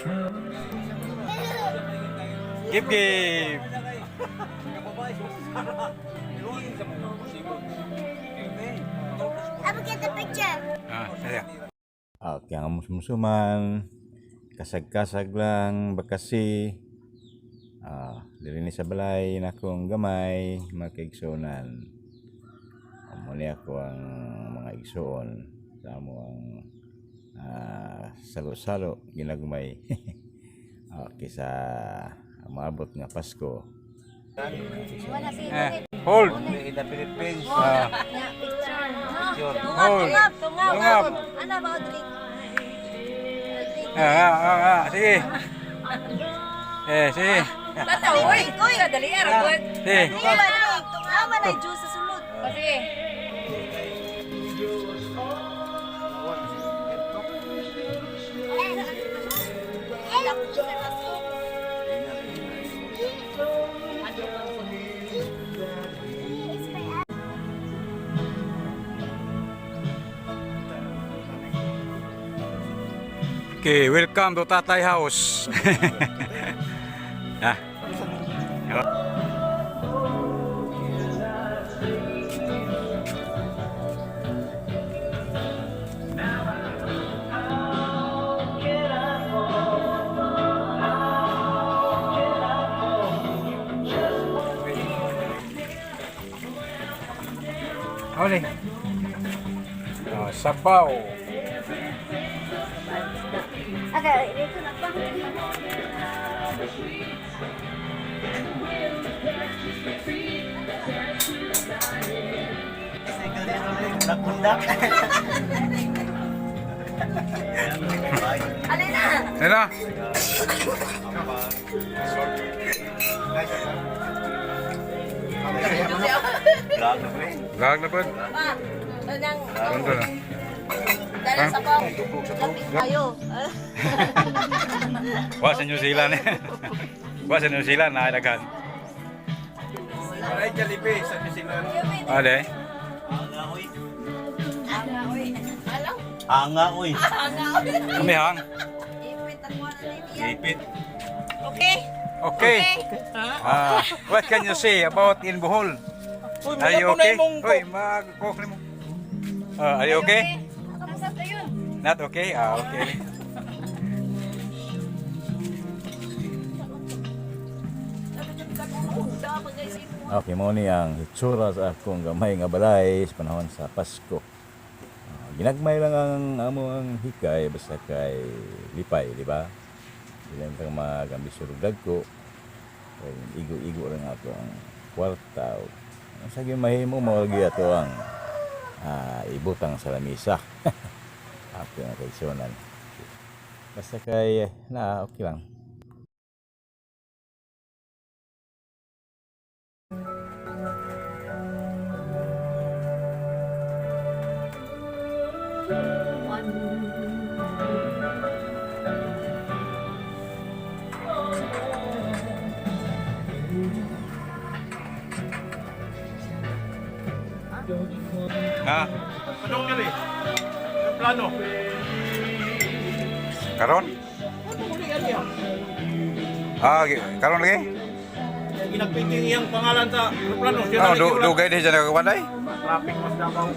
Give, give. I will get the picture. Ah, saya. Okay, ang musumsuman, kasag-kasag lang, bakasi, diri ni sa balay na akong gamay, mga kaigsuonan. Amo ni ako ang mga igsuon sa amo ang salo-salo ginagmay. Okay, sa maabot nga Pasko. Eh, hold. In the Philippines. Ah, Picture. hold. Tungap, tungap. Tungap. Ano ba, drink? Ah, sige. Eh, sige. Tata, uy! Uy! Dali, aragot. Sige. Tungap, na juice sa sulod. Kasi, Okay, welcome to Tatay House. Ah. Huli. Oh, sabaw. Okay, dito na pa. Nakundak. Alin na? Ano na? Vlog na pre. Vlog na po. Pa, anang Ano na? dala sa pa. Lapit tayo. Wa sa New Zealand eh. Wa sa New Zealand na daghan. Ay, Jollibee sa New Zealand. Ade. Anga, oy. Alam, Anga, oy. Kami hang. ipit ang wala na niya. Ipit. Okay? Okay. Ah, what can you say about in Bohol? Are you okay? Uy, mag mo. Ah, are you okay? kamusta yun? Not okay? Ah, okay. Okay, mo ni ang hitsura sa akong gamay nga balay sa panahon sa Pasko. Ginagmay lang ang amo ang hikay basta kay lipay, di ba? Dili kang magambisyon og dagko. Kay igo-igo lang ato ang kwarta. Ang sa mahimo mao lagi ato ang ibutang sa lamisa. Ako ang kaigsuonan. Basta kay na okay lang. Ha? Anong dali? Yung plano? Karon? Ah, karon lagi? Ginagpinting iyang pangalan sa plano. Siya Ah, na dugay di siya nagkawanay. Traffic mas Davao.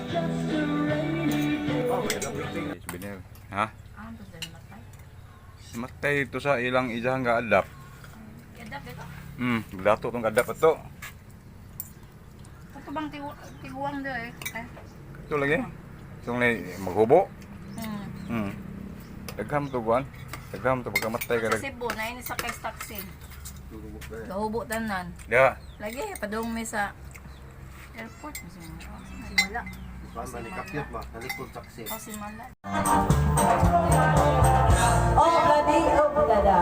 Souvenir. Ha? Matay ito sa ilang ijahang ga-adapt. Adapt ito. Dato tong adapt ito. Ito bang tiguang do eh? Eh. Ito lagi. Itong ni maghubo. Dagham to kuan. Dagham to pagkamatay ka Sa Cebu, na ini sa kay taxi. Gahubo tanan. Ya. Lagi, padung mi sa airport. Simala. Ba, nalikod taxi. Oh, simala. Obladi oblada.